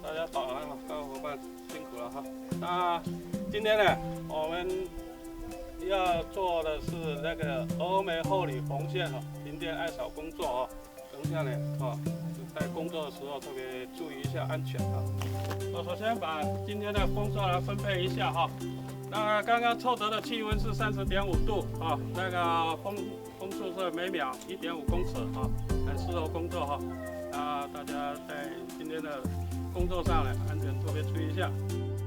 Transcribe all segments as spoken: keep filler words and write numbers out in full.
大家早安哈，各位伙伴辛苦了哈。那今天呢，我们要做的是那个峨眉后里红线哈，停电艾草工作哈。等一下呢，哈，在工作的时候特别注意一下安全哈。我首先把今天的工作来分配一下哈。那刚刚凑得的气温是三十点五度啊，那个风风速是每秒一点五公尺哈，很适合工作哈。那大家在今天的工作上呢，安全特别注意一下。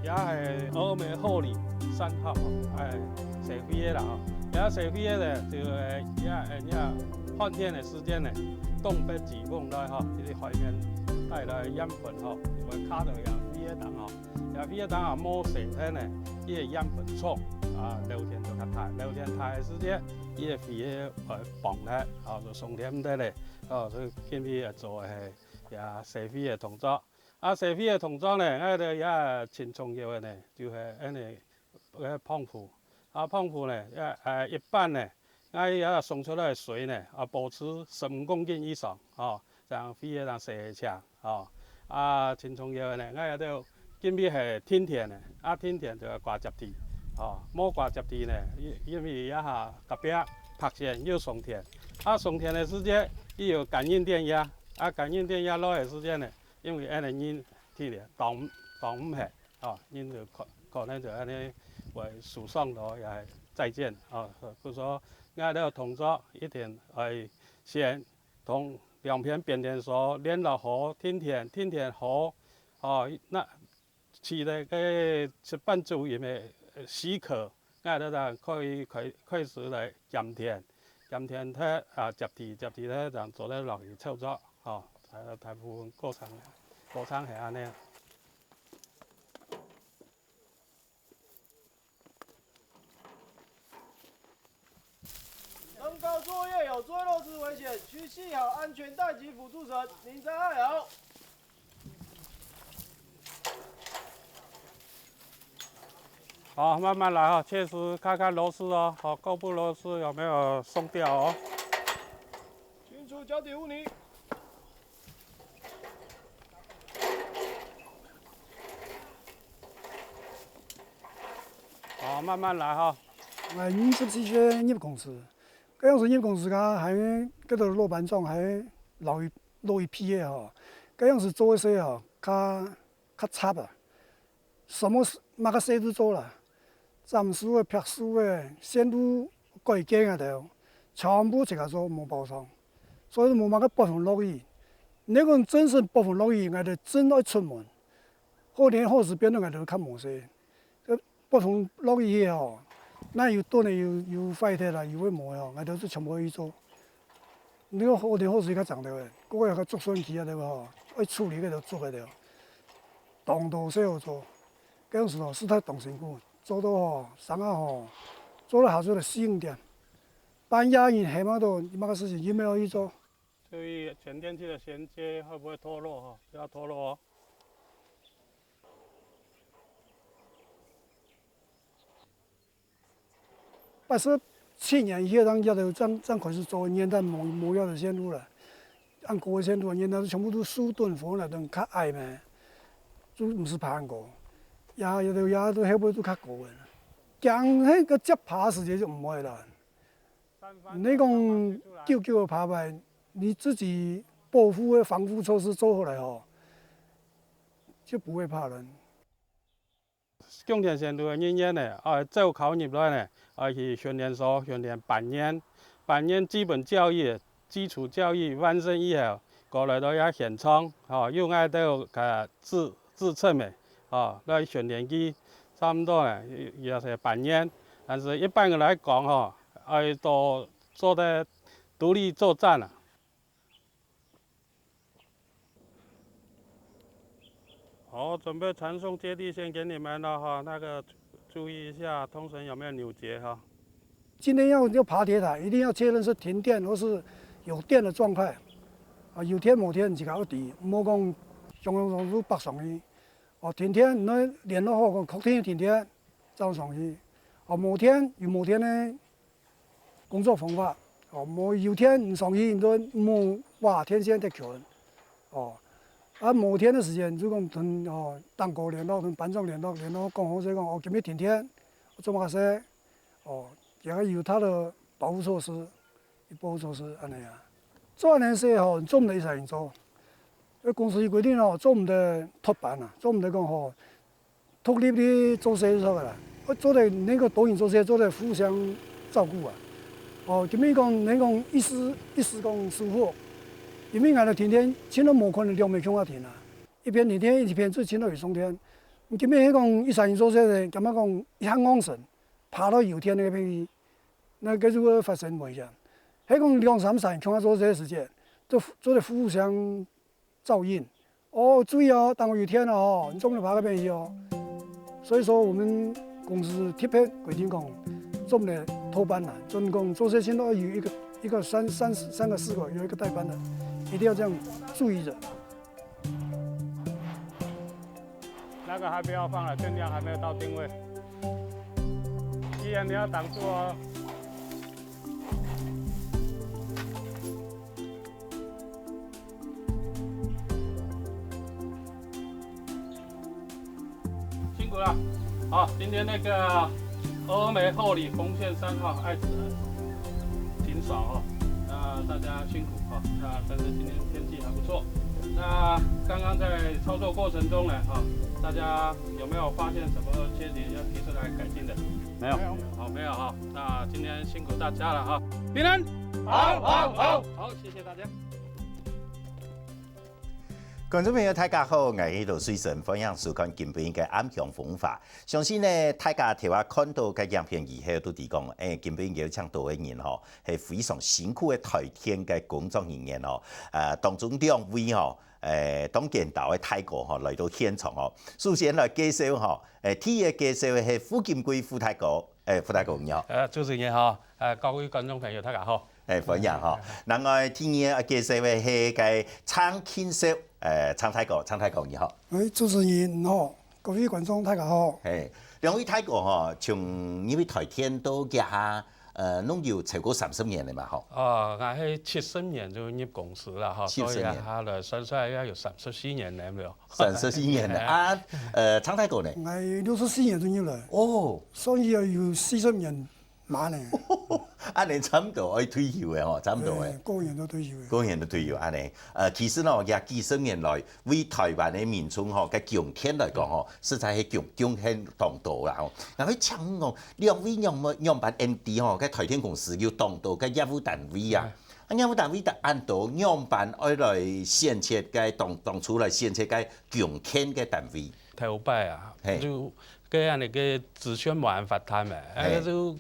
也係峨眉后里三号，哎，社區个啦吼。也社區个呢，就係也係也旱天个時間呢，東北季風來吼，佢个海面帶來鹽分吼，就會卡到也飛个頂吼。也飛个頂啊，無洗忒呢，佢个鹽分重啊，漏電就較大。漏電大个時間，佢个飛个會崩忒，吼，就上天毋得咧，吼，所以今日做个係也洗飛个動作。 啊，洗飛个動作呢，𠊎兜也盡重要个呢，就係恁呢个pump。啊，pump呢，也，呃，一般呢，𠊎也送出來个水呢，啊，保持十五公斤以上，吼，正飛个正洗會淨，吼。啊，盡重要个呢，𠊎兜今日係停電个，啊，停電就愛掛接地，吼，無掛接地呢，因，因為這下隔壁白線又送電，啊，送電个時節，佢有感應電壓，啊，感應電壓落个時節呢， 因為恁呢人體力擋，擋毋核，吼，人就可，可能就恁呢會受傷到，也係再見，吼。故所，𠊎兜動作一定愛先同兩片變電所聯絡好，停電，停電好，吼，那，起來个值班主任个，呃，許可， 𠊎兜正可以開，開始來檢電，檢電忒，啊，接地，接地忒正做得落去操作，吼，大，大部分過程，過程係恁呢。登高作業有墜落之危險，需繫好安全帶及輔助繩，您再繫好。 好，慢慢來哈，確實看看螺絲哦，好，各部螺絲有沒有鬆掉哦。清除腳底污泥。好，慢慢來哈。𠊎二十四歲入公司，該當時入公司个，還該兜老闆長還老一，老一輩个吼，該當時做个事吼，較，較雜啊。 什麼事，麼个事都做啦，斬樹个、劈樹个、線路改建个兜，全部自家做，無包商。所以無麼个發風落雨。若講真實發風落雨，𠊎兜真愛出門。好天好時變到𠊎兜較無事。這發風落雨去吼，若有斷个，有，有壞忒啦，有个無个吼，𠊎兜就全部愛去做。 你个好天好時較長兜个，各个个竹筍枝啊，對無吼？愛處理个就竹个了，當多事好做。該當時吼，實在當辛苦，做到吼，成啊吼，做到下晝就四五點，半夜人還吂到，麼个事情又愛去做。注意前天去的銜接會不會脫落哈，不要脫落哦。 八十七年以後，正，正，正開始做，原來無，無這兜線路了。恁高个線路，原來全部都樹墩、火那等較矮咩，就毋使爬恁高。也，這兜也都後尾都較高个。驚該个接爬時節就毋會了。你講久久个爬爬，你自己保護个防護措施做好來吼，就不會怕了。 供電線路个人員呢，愛招考入來呢，愛去訓練所訓練半年，半年基本教育、基礎教育完成以後，過來到這現場，吼，由𠊎兜个自，自稱个，吼，來訓練佢，差毋多呢，也，也係半年。但是一般个來講，吼，愛到做得獨立作戰啊。 好，準備傳送接地線給你們了哈，那個注意一下通繩有沒有扭結哈。今天要，要爬鐵塔，一定要確認是停電或是有電的狀態。啊，有電無電自家愛知，毋好講雄雄雄就爬上去。哦，停電，你愛聯絡好，講確定停電，正上去。哦，無電，有無電个 工作方法。哦，無油田毋上去，你都無話電線得近。哦，啊，無電个時間，就講同，哦，頂高聯絡，同班長聯絡，聯絡講好勢講，哦，今日停電，做麼个事？哦，這个有他的保護措施，保護措施恁樣啊。做恁樣事吼，做毋得一儕人做。呃，公司有規定吼，做毋得脫班啊，做毋得講吼，獨立去做事就好啦。愛做得能夠多人做事，做得互相照顧啊。哦，今日講，能講一時，一時講舒服，因為𠊎兜天天盡量無可能兩邊共下停啊，一邊停電，一邊就盡量有送電。你今日係講一儕人做事呢，感覺講一下戇神，爬到有電該片去，該个就會發生危險。係講兩三儕人共下做事个時間，就做得互相 照應。哦，注意哦，等會有電了哦，你做毋得爬該片去哦。所以說，我們公司特別規定講，做毋得脫班啦，專講做事情都要有一個，一個三，三，三個、四個，有一個帶班的，一定要這樣注意著。那個還不要放了，電量還沒有到定位。依然你要擋住哦。 辛苦了。好，今天那個峨眉后里红线三号爱子很少哦，那大家辛苦哦。那但是今天天气还不错，那刚刚在操作过程中呢，哈，大家有没有发现什么缺点要提出来改进的？没有。哦，没有哈。那今天辛苦大家了哈，平安。好，好，好。好，谢谢大家。 观众朋友，大家好，𠊎係羅瑞生，歡迎收看今晡日个暗香風華。相信呢，大家頭下看到个影片以後，都知講，欸，今晡日有請到个人吼，係非常辛苦个台電个工作人員吼。呃，當中兩位吼，欸，當堅強个大哥吼，來到現場吼。首先來介紹吼，欸，第一个介紹个係傅錦貴傅大哥，欸，傅大哥你好。呃，主持人好，呃，各位觀眾朋友，大家好。 欸，歡迎吼。另外，第二个介紹个係个鄭慶壽，欸，鄭大哥，鄭大哥你好。喂，主持人你好，各位觀眾大家好。嘿，兩位大哥吼，從入去台電到這下，呃，攏有超過三十年了嘛吼。哦，𠊎係七十年就入公司了吼，七十年。所以這下來算算也有三十四年了沒有？三十四年了啊，呃，鄭大哥呢？𠊎六十四年就入來。哦。算起來有四十年 嘛呢。恁呢差毋多愛退休个吼，差毋多个。欸，過年都退休个。過年都退休，恁呢。呃，其實呢，這幾十年來，為台灣个民眾吼，个貢獻來講吼，實在係貢，貢獻當多啦吼。𠊎愛請問講，兩位仰般，仰般恁知吼，个台電公司有當多个業務單位啊？啊，業務單位得恁多，仰般愛來選擇个當，當初來選擇个貢獻个單位？頭擺啊，嘿。就 个恁呢个資訊無恁發達嘛，啊，嘿。就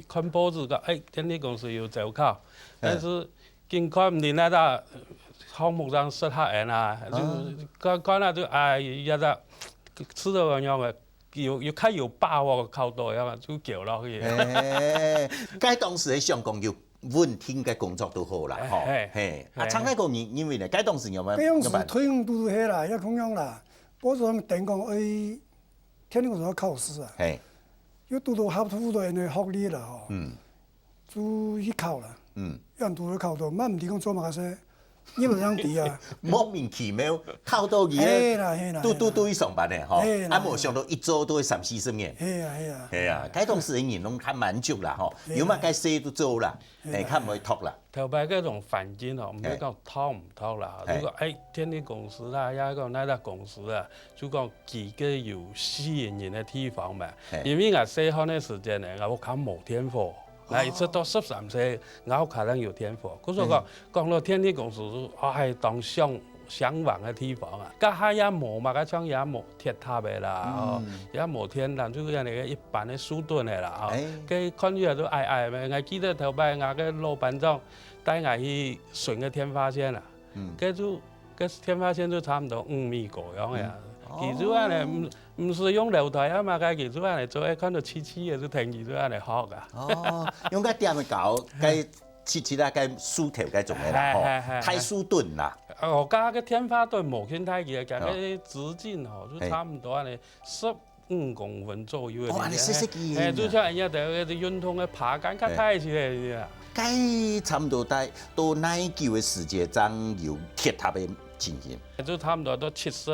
看報紙講，欸，電力公司有招考，嗯。但是緊看毋定該隻項目正適合𠊎啊，就啊。看，看了就，哎呀，這試著恁樣个，有，有較有把握考著，要麼就繳落去。嘿，該當時个想講有穩定个工作都好啦，吼，嘿，嘿。嘿，啊，嘿。鄭大哥認，認為呢？該當時有無，該當時有無？退伍都係啦，也共樣啦，報紙上登講，欸， 電力公司个考試啊，嘿。又堵著合乎个學歷了吼，嗯。就去考了，嗯。又堵著考著，嘛毋知講做麼个事，你毋知樣知啊。莫名其妙，考著佢，嘿啦，嘿啦，堵，堵，嘿啦。堵去上班呢吼，嘿啦，啊，無想到一做都會三四十年。嘿啊，嘿啊。嘿啊，該當時个人攏較滿足啦吼，嘿啦。有麼个事都做啦，嘿啦。嘿，較毋會拖啦。 頭擺該種環境吼，毋係講討毋討啦，嘿。就講，欸，電力公司啦，也講哪隻公司啊，就講佢个有吸引人个地方嘛。嘿。因為𠊎細漢个時間呢，𠊎屋下無電火，哦。𠊎一直到十三歲，𠊎屋下正有電火。故所講，嘿。講到電力公司，哎，當向，向往个地方啊。該下也無嘛，該像也無 鐵塔个啦，吼，嗯。也無電，但就係恁呢个一般个樹墩个啦，吼。欸。該看起來都矮矮个。𠊎記得頭擺𠊎个老班長帶𠊎去巡个電話線啊，嗯。該就，該電話線就差毋多五米高樣个啊。嗯。佢就恁呢，哦。毋，毋使用樓梯啊嘛，該佢就恁呢做，欸，看著細細个就跈佢就恁呢學啊。哦，用該點个搞，該 七七啊，該樹頭該種个啦，吼，嘿，嘿，嘿，大樹墩啦。哦，該个天花墩無恁大个，該个直徑吼，嘿。就差毋多恁呢十五公分左右个。哦，恁呢細細个。嘿，就像人家在該个運動个爬桿較大一些个啊。嘿。該差毋多到，到哪久个時節，正有鐵塔个情形。就差毋多到七十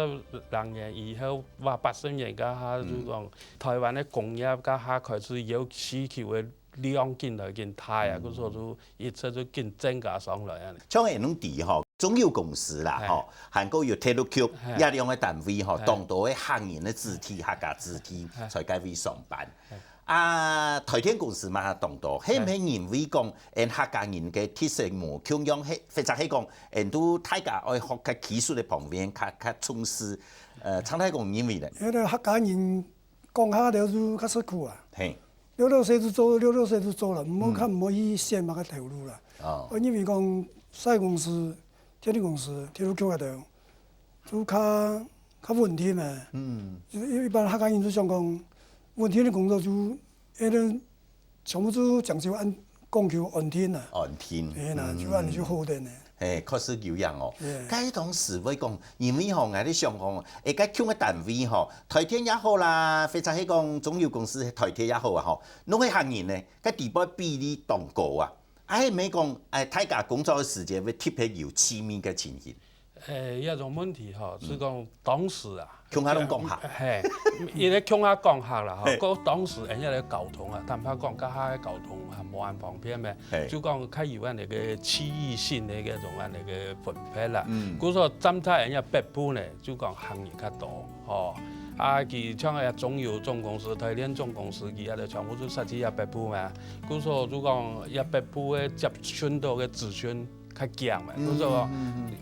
零年以後，哇，八十年該下就講，台灣个工業該下開始有需求个量緊來緊大啊，故所就一直就緊增加上來啊。像𠊎等知吼，中油公司啦，嘿。吼，還過有鐵路局，嘿。這兩个單位吼，嘿。當多个客人个子弟、客家子弟嘿。在該位上班。嘿。 啊，台電公司嘛當多，係毋係認為講，𠊎客家人个特色無共樣，係或者係講，𠊎都大家愛學个技術个方面較較重視，呃，張太公認為呢？該个客家人講客了就較食苦啊，嘿，六六歲就做，六六歲就做了，毋好看，毋好去選麼个頭路啦。哦，我認為講，細公司、電力公司、鐵路局該兜， 就較較穩定个。嗯，一一般客家人就想講，穩定个工作就，迄个全部就講究安講究安定啊。安定，係啦，就安尼就好个呢。嘿，確實有影哦。該當時會講，因為吼，𠊎咧想講，誒，該共个單位吼，台電也好啦，或者係講中油公司台鐵也好啊吼，攏係客人呢，該底背比例當高啊。 啊，係毋係講，誒，大家工作个時間會特別有趣味个情形？誒，這種問題吼，係講當時啊，共下攏講客。嘿，因為共下講客啦，吼，嘿。該當時人家个交通啊，坦白講，該下个交通啊，無恁方便咩，嘿。就講較有恁个區域性个該種恁个分配啦。嗯。故所站在人家北部呢，就講客人較多。 吼，啊，佢像該中油總公司、台電總公司，佢也就全部就設置該北部嘛。故所就講，該北部个接觸到个資訊較強嘛。故所講，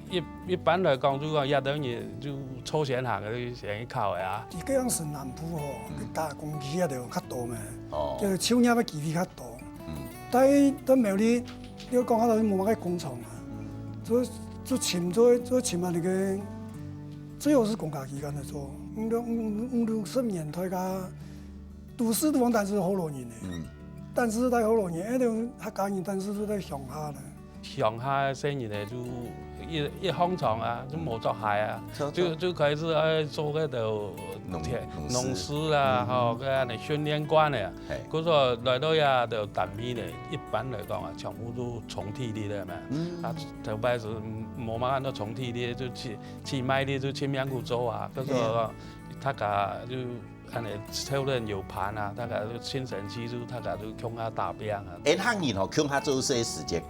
一一般來講，就講，這兜人就坐先行个，先去考个啊。佢該樣式南部吼，佢加工機啊，就較多嘛，哦。就就業个機會較多。 嗯。但但苗栗，你講下來無麼个工廠啊，嗯。就就尋做做尋啊那個，最好係公家機關來做。五六五五六十年代个，都市地方但係學老人个，嗯。但係在學老人，迄種客家人，但係都在鄉下咧。鄉下个細人呢，就一一䟘床啊，就無著鞋啊，嗯。就就開始愛做該兜農農事農事啊，嗯。吼，該恁呢訓練慣个啊。 嘿。故所來到這兜單位呢，一般來講啊，全部都重體力个嘛。嗯。啊，頭擺係無麼个恁多重體力，就盡盡賣力，就盡命苦做啊。故所講，大家就恁呢，手裡有伴啊，大家就盡生趣，就大家就共下打拚啊。𠊎客人吼，共下做事个時節，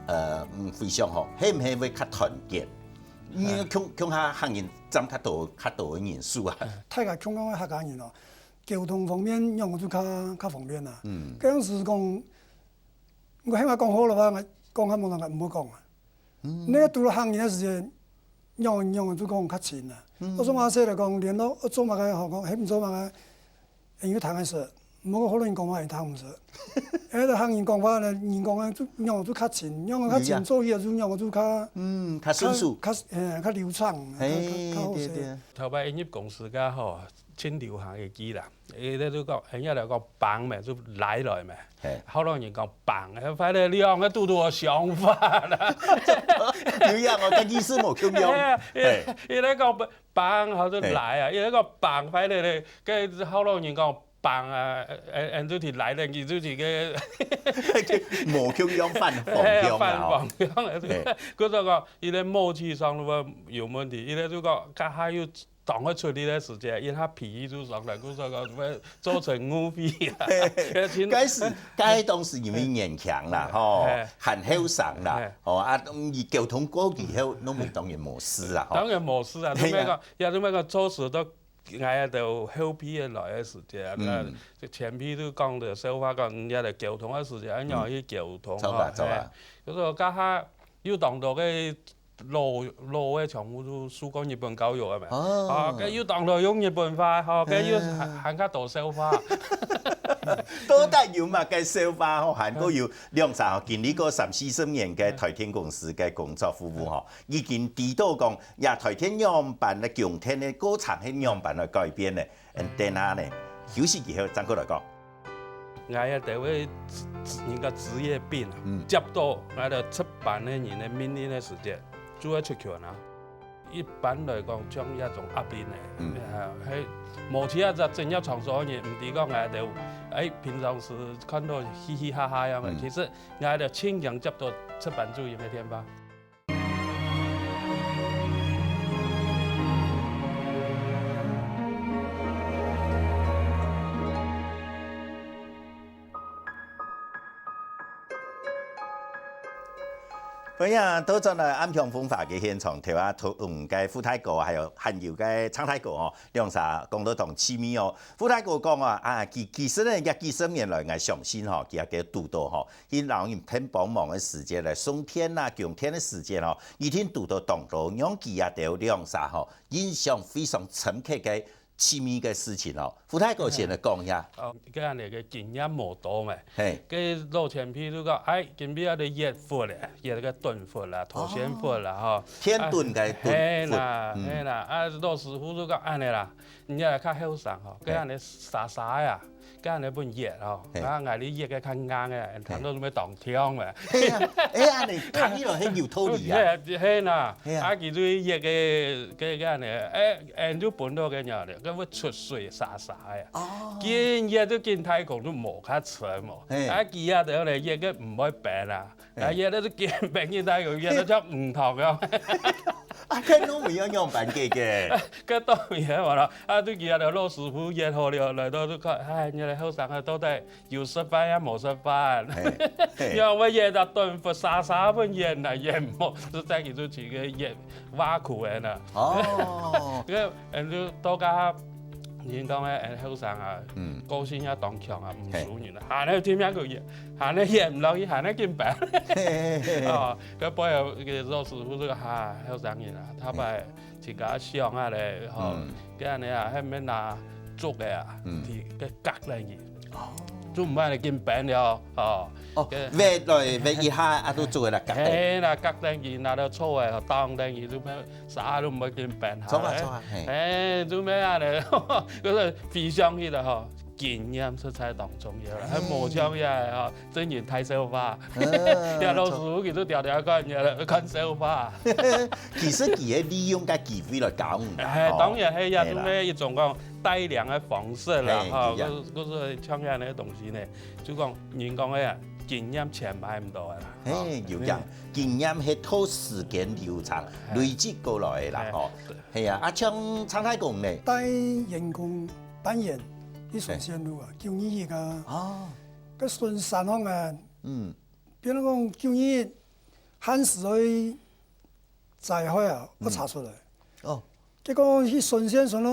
呃，嗯，非常好，係毋係會較團結？因為共共下客人佔較多較多个人數啊。大家共下个客家人哦， 交通方面仰仔就較較方便啦。嗯。該樣式講，𠊎起碼講好个話，𠊎講較無人毋好講啊。嗯。你堵著客人个時節，仰仰仔就講較親啊。嗯。我做麼个事來講，聯絡，我做麼个好講，係毋做麼个，因為談个事，毋好學老人講話也談毋識。哎，客人講話呢，人講个就仰仔就較親，仰仔較親，有影。做起來就仰仔就較，嗯，較順手。較，較，嘿，較流暢，嘿，較，較好勢。對，對。頭擺一入公司个吼， 盡流行一句啦，佢兜就講，人家來講挷咩，就拉來咩。嘿。學老人講挷，快樂兩个堵堵个想法啦。有影哦，跟意思無共樣。嘿啊，嘿。佢佢兜講挷，好就拉啊，佢兜講挷，快樂咧，該學老人講挷啊，呃，呃，就去拉咧，佢就去个。無共樣反方向啦，吼。嘿，反方向。嘿。故所講，佢兜默契上有問題，佢兜就講，較下有 當會出力个時節，一下脾氣就上來，故所講會造成誤會啊。嘿，該時，該當時因為年輕啦，吼，嘿。還後生啦，嘿。吼，啊，嗯，佢溝通過以後，攏會當然無事啊，吼。當然無事啊，嘿啊。就愛講，也就愛講做事都，𠊎兜後輩个來个時節啊，嗯。就前輩都講个笑話，講人家个溝通个時節，恁樣去溝通，嗯。著啊，吼，著啊。嘿。就係講，該下有當多个 老，老个全部都受過日本教育个嘛。哦。啊，該又當然用日本話，吼，該又還，嘿。還較多笑話。到底有麼个笑話吼，還過有兩儕吼，經歷過三四十年个台電公司个工作服務吼，已經知道講，呀，台電仰般个供電个過程係仰般个改變呢？嗯，等下呢，休息以後正過來講。 𠊎个第一位職，人家職業病啊，嗯。接到𠊎兜值班个人个命令个時節，就愛出拳啊。一般來講，像這種壓力呢，嗯。啊，係無其他隻職業場所个人，毋知講𠊎兜，哎，平常時看到嘻嘻哈哈樣个，嗯。其實𠊎兜盡驚接到值班主任个電話。歡迎倒轉來暗香風華个現場，頭下同个傅大哥，還有還有个昌大哥吼，兩儕講到當趣味哦。傅大哥講啊，啊，其其實呢，這幾十年來，𠊎相信吼，佢也堵到吼，去摎人騙幫忙个時節來送電啊、供電个時節吼，一定堵到當多，讓佢也兜兩儕吼，印象非常深刻个趣味个事情哦。傅大哥先來講一下。哦，該恁樣个經驗無多嘛。嘿。該老前輩就講，哎，今晡日愛熱佛咧，熱个燉佛啦，頭仙佛啦，吼。天燉个燉佛。嘿啦，嗯。嘿啦，啊，老師傅就講恁樣啦，你也較後生吼，該恁樣沙沙个啊，該恁樣分熱吼，嘿。啊，𠊎哩熱个較硬个，聽到就會當痛嘛。嘿啊，哎呀，你聽起來很有道理啊。嘿，嘿啦，嘿啊。啊，佢就熱个，个，个恁樣，哎，哎，就分到个樣咧，該會出水沙沙个。哦。緊熱就緊太空，就無較沉嘛。嘿。啊，佢啊，就咧熱个毋會冰啊。 啊，嘿。熱个就緊冰，佢大概熱个像魚頭樣。啊，看到毋一樣樣板个个。該當然無啦，啊，就佢啊，老師傅熱好了，來到就看，哎，你个後生啊，到底有食飯也無食飯？嘿，嘿。因為我熱到燉佛沙沙，分熱來熱無，就在佢就去个熱挖苦人啊。哦。該，嗯，就到家，人講个，嗯，後生啊，嗯。個性也當強啊，毋輸人啊，嘿。還能聽命个熱。 還能熱毋落去，還能緊辦。嘿嘿嘿嘿。哦，該背後个老師傅這個哈，後生人啊，頭擺自家想啊咧，吼，嗯。該恁樣啊，還免拿竹个啊，嗯。去該割等佢，哦。就毋愛緊辦了，吼。哦，該挖來挖一下，啊，都竹个來割等。嘿啦，割等佢，拿到草个，當等佢，就啥都毋會緊辦。著啊，著啊，嘿。嘿，就免恁樣，就是飛上去了吼。 經驗實在當重要啦，嘿。無像這个吼，真人大笑話。嗯，呀，老師傅佢都調調看，看笑話。其實佢係利用該機會來教你啦，哎，吼。當然，嘿，也係一種講帶領个方式啦，嘿，吼，對呀。就是，就是像這樣个東西呢，就講人講个啊，經驗錢買毋到个啦，嘿，吼。有影，經驗係靠時間流程，嘿。累積過來个啦，嘿，吼。對。係啊，啊，像昌大哥呢？帶員工 扮演去巡線路啊，九二一啊，哦。該巡山項啊，嗯。比如講九二一限時會災害啊，嗯。會查出來。哦。結果去巡線巡到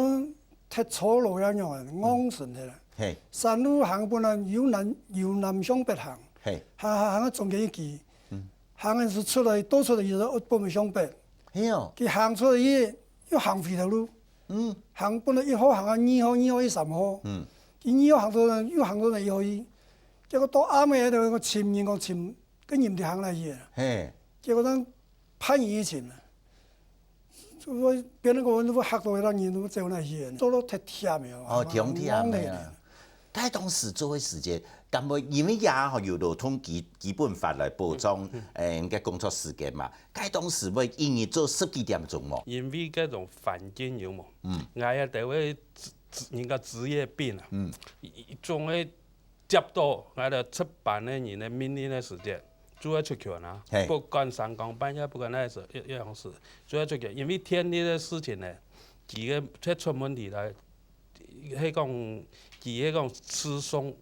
忒粗魯樣樣啊，嗯。戇神忒啦。嘿。山路行本來由南，由南向北行，嘿。行行行到中間一期，嗯。行个時出來，倒出來又係本來向北。嘿哦。佢行出來去，又行回頭路。 嗯。行本來一號行到二號，二號去三號。嗯。佢二號行到呢，又行到呢一號去。結果到暗暝，就講尋人講尋，該人毋知行哪去啊。嘿。結果正派人去尋啊。就講別人講，你會嚇到該人，你會走哪去啊？做到忒忝个啊，哦，忒忝个啊。 該當時做个時節，敢會因為也吼有勞動基，基本法來保障，嗯，嗯。誒，个工作時間嘛，該當時會一日做十幾點鐘無？因為該種環境有無？嗯。𠊎个單位職，職，人家職業病啊，嗯。總會接到𠊎个值班个人个命令个時節，就會出勤啊，嘿。不管三更半夜，不管哪時，一，一樣事，就會出勤。因為電力个事情呢，佢个，佢出問題來， 係講，佢係講自身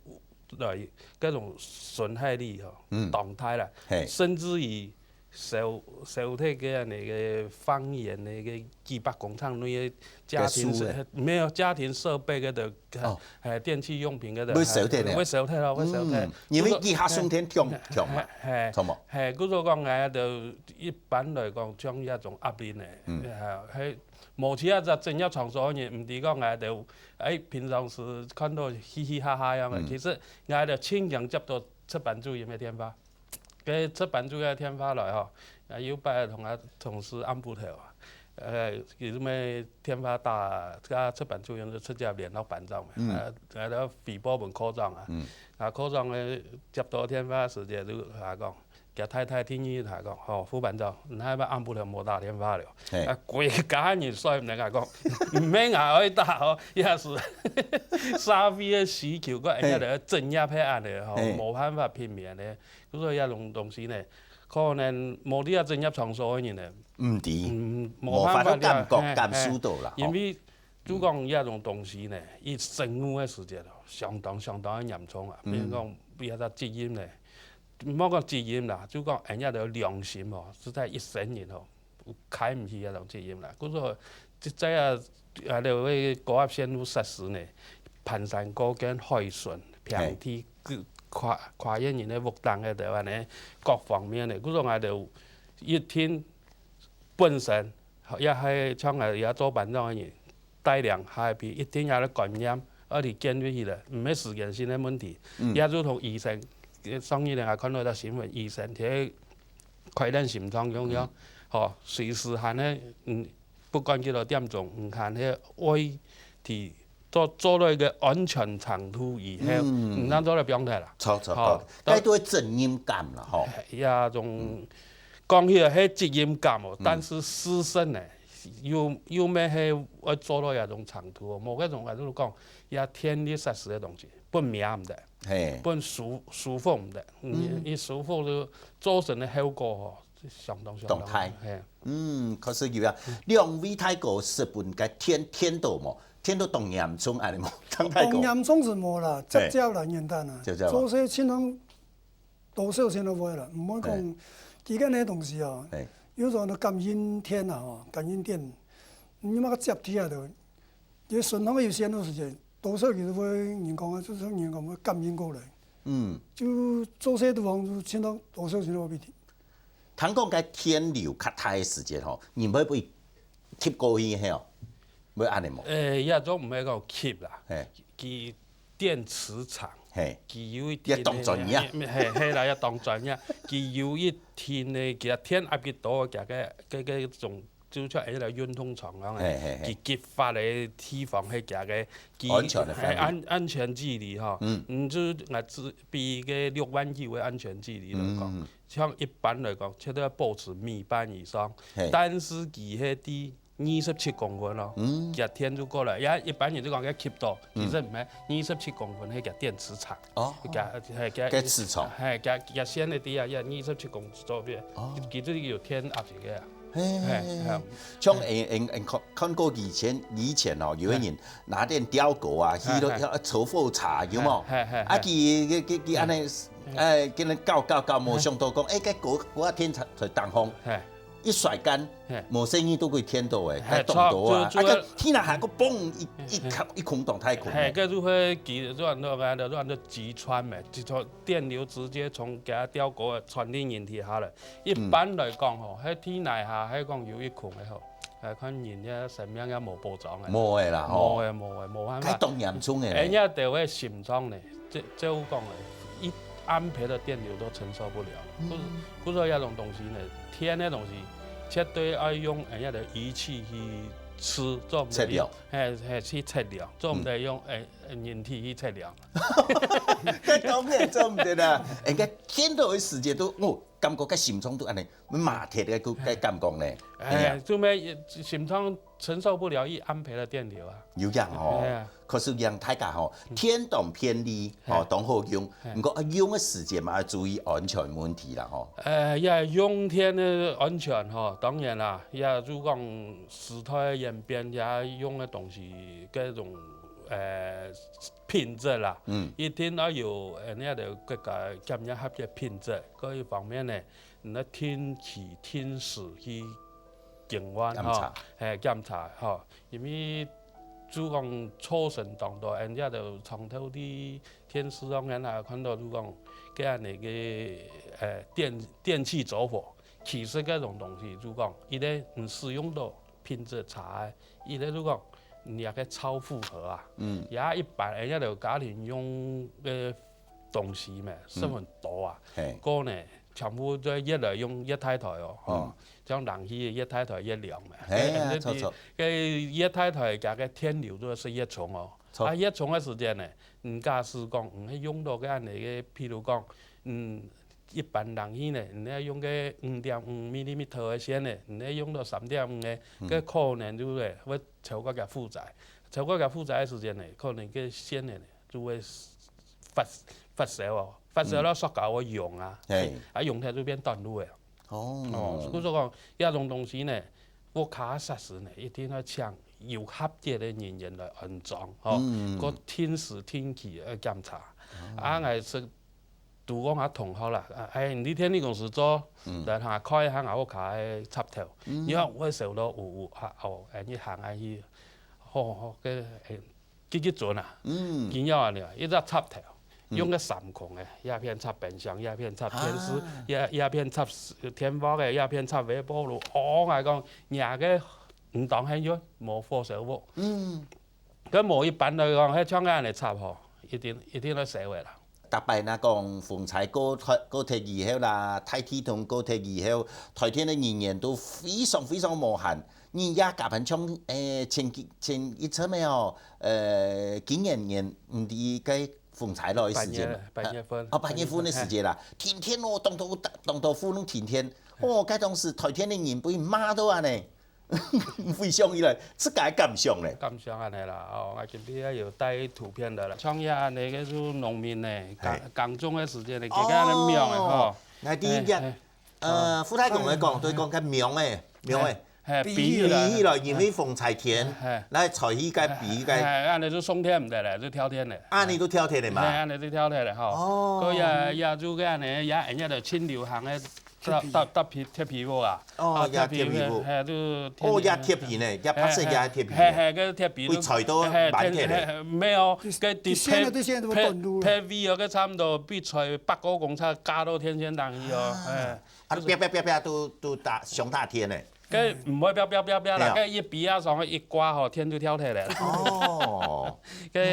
來，該種損害力吼，嗯。當大啦。嘿。甚至於燒，燒忒个恁樣个方圓个該幾百公尺內个家庭設，該樹呢？沒有，家庭設備个都，哦。誒，電器用品个都，會燒忒呢？會燒忒咯，會燒忒。嗯，因為佢下送電強，強嘛，嘿，嘿，著無？嘿，故所講，哎，就一般來講，像這種壓力呢，嗯。誒，係 無其他隻職業場所个人，毋知講𠊎兜，誒，平常時看到嘻嘻哈哈樣个，嗯。其實𠊎兜盡驚接到值班主任个電話。該值班主任个電話來吼，啊，有擺同𠊎同事暗晡頭啊，呃，佢就乜電話打，該值班主任就直接聯絡班長嘛，嗯。啊，𠊎兜回報分科長啊，嗯。啊，科長呢接到電話時節就同𠊎講， 厥太太第二下講，吼，副班長，你係毋係暗晡頭無打電話了？嘿。啊，歸家人睡毋能啊講，毋免𠊎愛打吼，也係社會个需求，个人家个職業係恁樣吼，嘿。無辦法避免个。所以這種東西呢，可能無在這職業場所个人呢，毋知，嗯，無辦法了，無法度感覺，嘿，感受到啦，嘿，因為就講這種東西呢，佢生活个時節咯，相當相當个嚴重啊。比如講，嗯。比如講責任呢，毋好講責任啦，就講𠊎這兜良心吼，實在一生人吼，開毋起這種責任啦。故所，這，這啊，啊，這个高壓線路設施呢，盤山、高更、海脣、平地，跨，跨越人个屋頂个，對吧呢？各方面个，故所𠊎兜一定本身，也係像𠊎這做班長个人，帶領下一批，一定愛來觀念，愛去建立起來，毋係時間性个問題。也就同醫生，上一年𠊎看到一條新聞，醫生在開刀心臟用藥，吼，隨時喊个，嗯，不管幾多點鐘，毋喊个愛去做，做到一个安全程度以後，毋通做到放忒啦。著，著，吼，著。該都係責任感啦，吼。也種講起來係責任感哦，但是事實呢，又，又毋係愛做到這種程度哦。無該種，𠊎就講，這電力設施个東西，分命毋得，嘿。分舒，舒服毋得，嗯，一舒服就造成个後果吼，相當，相當大。嘿。嗯，確實有啊。兩位大哥實分該電，電到無？電到當嚴重恁呢無？當大哥。當嚴重係無啦，接接啦，簡單啊。接接啊。做事盡量多少錢都會啦，毋會講，嘿。佢該个東西哦，嘿。有時候你感應電啊，吼，感應電，你那個接地下的，因為順風有線路時間，多少其實會人講啊，就是人講會感應過來。嗯。就做事地方就盡量多少錢都會。聽講該電流較大个時間吼，人會不會吸過去，嘿哦？會恁呢無？誒，也總毋係講吸啦，嘿。佢電磁場，嘿。佢有一定个，也當專業。嘿，嘿啦，也當專業。佢有一定个，佢个電壓幾多，佢个，个，个種，就像𠊎个運動場樣个，嘿，嘿，嘿。佢激發个地方，係佢个，佢，安全个範圍。嘿，安，安全距離吼。嗯。嗯，就𠊎只比个六萬九个安全距離來講，嗯。像一般來講，絕對要保持米半以上。嘿。但是佢係第二十七公分咯，嗯。佢電就過來，也一般人就講佢吸到，嗯。其實毋係，二十七公分，係佢電磁場。哦。佢，係佢，該磁場。係佢，佢線个底下，也二十七公分左右，哦。佢，佢就有電壓一个啊。嘿，嘿，嘿，嘿，嘿。像，誒，誒，誒，看，看過以前，以前哦，有个人拿電吊狗啊，嘿，去到，嘿。要抽火柴，有無？嘿，嘿，嘿。啊，佢，佢，佢，佢恁呢，嘿。誒，跟人搞，搞，搞，無想到講，誒，該狗，狗仔電才，才當風。嘿。 一甩竿，嘿。無細義都會電到誒，嘿，該當多啊！著，著，啊，該天啊，還個嘣一，一空，一空當大空。嘿，該就係極，就安到，就安到極穿咩，就從電流直接從佢个吊狗傳到人體下來。一般來講吼，該體內下，該講有一空个吼，來看人个生命也無保障个。無个啦吼。無个，無个，無辦法。該當嚴重个呢。人家就會心臟呢， 這，這有講个，一安培的電流都承受不了。嗯。故，故所這種東西呢，電个東西，絕對愛用人家的儀器去測，做毋得，測量。嘿，嘿，去測量，做毋得用，嗯。誒，人體去測量。該當然做毋得啦。人家電到个時節都，哦，感覺該心臟都恁呢，麻鐵个，該，該感覺呢。哎，嘿啊。做咩心臟 承受不了一安培的電流啊。有影吼，哎呀。可是讓大家吼，嗯。電當便利，吼，嘿。當好用，嘿。毋過愛用个時節嘛，愛注意安全問題啦，吼。呃，也用電个安全吼，當然啦，也就講時代演變，也用个東西，各種，呃，品質啦，嗯。一定要有，呃，人家个國家檢驗合格品質，各一方面呢，你愛定期、定時去 更換吼，檢查。嘿，檢查吼，因為就講造成當多，人家就長透在電視上面啊，看到就講，該恁呢个，呃，電，電器走火，其實該種東西就講，一個你使用到品質差个，一個就講你那個超負荷啊，嗯。也一般人家就家庭用个東西嘛，嗯。十分多啊，嘿。過呢， 全部都越來用越大台哦，吼，嗯。像冷氣越大台越涼嘛。嘿啊，著，著。該越大台佢个電流就係越重哦。著。啊，越重个時間呢，嗯，假使講，嗯，用到該恁呢个，譬如講，嗯，一般冷氣呢，你愛用个五點五 millimeter 个線呢，你愛用到三點五个，嗯。該可能就係會超過佢負載。超過佢負載个時間呢，可能該線呢， 就會發，發燒哦，發燒了塑膠會溶啊，嗯。嘿。啊，溶忒就變短路个。哦。哦，所以講，這種東西呢，屋下設施呢，一定愛請有合格个人員來安裝，吼，嗯。過定時定期个檢查。哦。啊，𠊎係都講下同學啦，啊，哎，你天氣公司做，來下開一下𠊎屋下个插頭，你看會燒到烏烏啊，哦，哎，你行下去，好好个，哎，幾幾準啊，緊要啊，你一隻插頭，用个三孔个，一片插冰箱，一片插電視，一一片插電鍋个，一片插微波爐，哦，𠊎講，若个毋當很遠，無火燒屋。 該無一般來講，係像恁樣插吼，一定一定愛燒个啦。逐擺若講風災過忒過忒以後啦，大地動過忒以後，台電个人員都非常非常無閒。你也加班像誒前幾前一陣个哦，呃，今年年毋知該風災來个時節嘛，八月八月份，哦，八月份个時節啦，停電哦，當多當多戶攏停電，哦，該當時台電个人分罵到恁樣。 回想起來，自家个感想咧。感想恁樣啦，哦，𠊎今日也有帶圖片个啦，像這恁樣个就農民呢，耕耕種个時節呢，佢个恁樣命个吼。，𠊎第一日，呃，傅太公來講，都講該命个，命个，係，比起來，因為風災天，來採去該比該，係，恁樣就送電毋得咧，就跳電咧。啊，你都跳電个嘛？係，恁樣就跳電咧吼。哦所以也也就該恁樣，也人家就盡流行个搭搭搭鐵皮鐵皮屋啊。哦，啊也鐵皮屋。係，就哦，也鐵皮呢，也白色也鐵皮呢。係係，个鐵皮。會踩到係板鐵咧。係係，沒有，个地現在都現在都配短路了配位个差不多比出八个公尺加到電線頂去哦，哎。啊，啪啪啪啪，都都打上大天呢。个毋會啪啪啪啪啦，對啊个一比啊上一掛吼，天就跳起來了。哦，个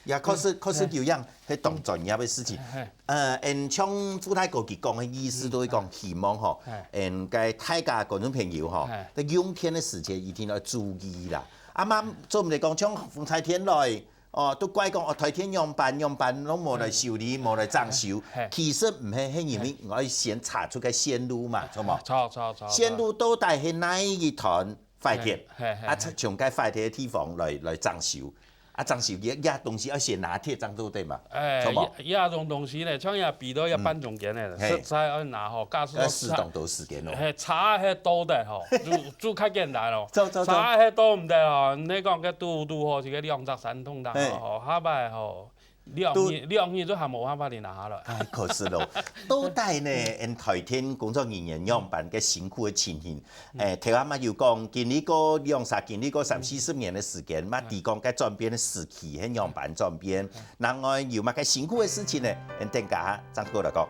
也確實確實有影，係當專業个事情。係呃，嗯，像傅太哥佢講个意思，都係講希望吼，係嗯，該大家觀眾朋友吼係，在用電个時節一定要注意啦。啊嘛，做毋得講像風災天來，哦，都怪講哦，台電仰般仰般，攏無來修理，無來整修係。其實毋係，係因為愛先查出个線路嘛，著無？著著著。線路到底係哪一段壞忒，係係係啊，從該壞忒个地方來來整修，啊，整修這這東西愛先拿鐵正做得嘛，哎，著無？這這種東西呢，像這比到一半中間呢，嘿實在愛拿吼，假使要使當多時間咯。係差係多得吼，就就較簡單咯。走走走差係多毋得吼，你講个堵堵吼，一个兩隻山洞大嘿吼，下擺吼，兩都日兩日就還無辦法你拿下來。哎，可惜咯。到底呢，𠊎台電工作人員仰般个辛苦个情形？哎，頭下嘛有講，經歷過兩三，經歷過三四十年个時間，嘛知講該轉變个時期係仰般轉變。另外有麼个辛苦个事情呢？𠊎等下正過來講。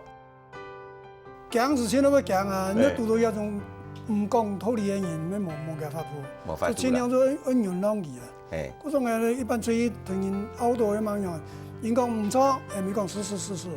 驚是現在會驚啊，你堵到這種毋講道理个人，乜無無个法度，無法度啦就盡量做愛原諒佢啊。嘿，故所𠊎一般出去同人拗到个樣樣，人講毋著，誒，咪講是是是是。